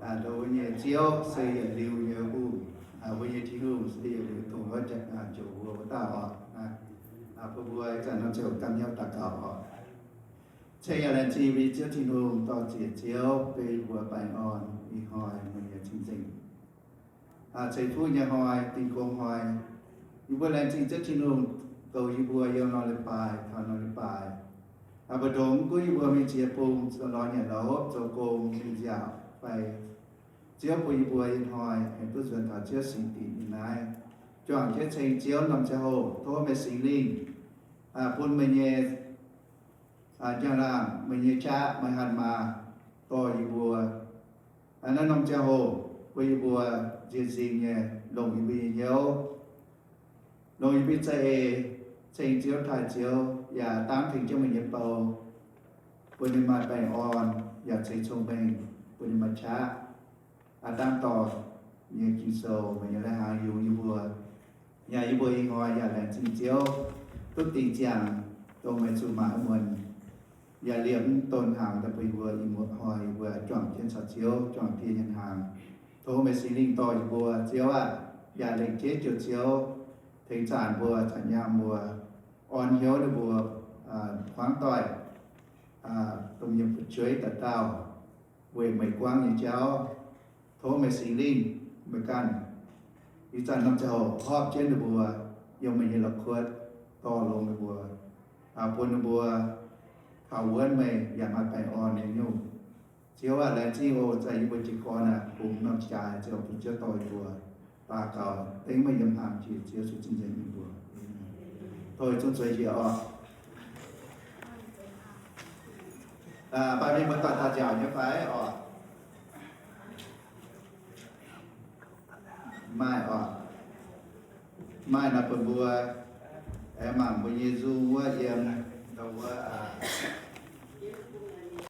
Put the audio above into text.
Ndo wuov nyei Ziouv se yietc liuz nyei Hungh, mbuo nyei Tin-Hungh se yietc liuz dongh wuov njoux mbuo wuov dauh oc. Bun mbuo ih zanc norm ziangh hoc ganh hnyouv daux gaux oc. Ceng yaac laengz zingh mbuo nyei Ziouv Tin-Hungh, dorh ziec Ziouv bun yie mbuo baengh orn ih hnoi meih nyei cing-nzengc ceix fuqv nyei hnoi, dingh gong hnoi. Yie mbuo laengz zingh Ziouv Tin-Hungh, douh yie mbuo yiem norm leiz-baaix taux norm leiz-baaix, mbu'ndongx mv gunv yie mbuo mingh ziex bung, zoux lorz nyanc lorz hopv, zoux gong, mingh nziaauc fai, Ziouv bun yie mbuo ih hnoi aengx duqv nzuonx taux Ziouv singx dinc nyei naaiv. Juangc jienv ceng Ziouv norm ziangh hoc, tov meih Singx Lingh bun meih nyei njang-laangc, meih nyei qaqv, meih hatc maaz dorh yie mbuo naaiv norm ziangh hoc, bun yie mbuo nziex nzingh nyei longc yie mbuo nyei hnyouv, longc yie mbuo nyei za'eix ceng Ziouv taaih Ziouv, yaac dangv tengx jienv meih nyei bou, bun ninh maaih baengh orn yaac ceix cong-mengh, bun ninh maaih qaqv. Aav dangv dorh nyei Ging-Sou, meih nyei lai-hnaangx yungz yie mbuo. Yaac yie mbuo ih hnoi yaac laengz zingh Ziouv duqv dingh ziangh dongh meih zuqc maaic muonc, yaac liemh mv donx hnaangx daaih bun yie mbuo. Ih hnoi yie mbuo juangc jienv caux Ziouv juangc dieh nyei hnaangx. Tov meih Singx Lingh dorh yie mbuo, Ziouv aah, yaac lengc jeiv joux Ziouv tengx zaanc mbuo, zaanc nyaam mbuo, orn hnyouv ninh mbuo, hmuangv doic, domh mienh fu'jueiv dauh dauh weic meih guangv nyei jauv. Tov meih Singx Lingh, meih ganh ih zanc norm ziangh hoc horpc jienv ninh mbuo, yiem meih nyei la'kuotv dorh longx ninh mbuo, bun ninh mbuo kaux wuonv meih yaac maaih baengh orn nyei nyungc. Ziouv aah, laengz zingh oc. Zai yie mbuo jiez gorn aah, bungx norm jaaix ziouc bun Ziouv dorh yie mbuo daux gaux dengv meih yiem hnaangx jiex Ziouv Yesu cing-nzengc nyei mbuox. Tov zungv zueiz njiec oc. Mv baac mienh muoz-doic daux nziaauc nyei fai oc? Maaih oc. Maaih nor bun mbuo aengx mangc mbuo nyei Zoom wuov yiem, ndau wuov,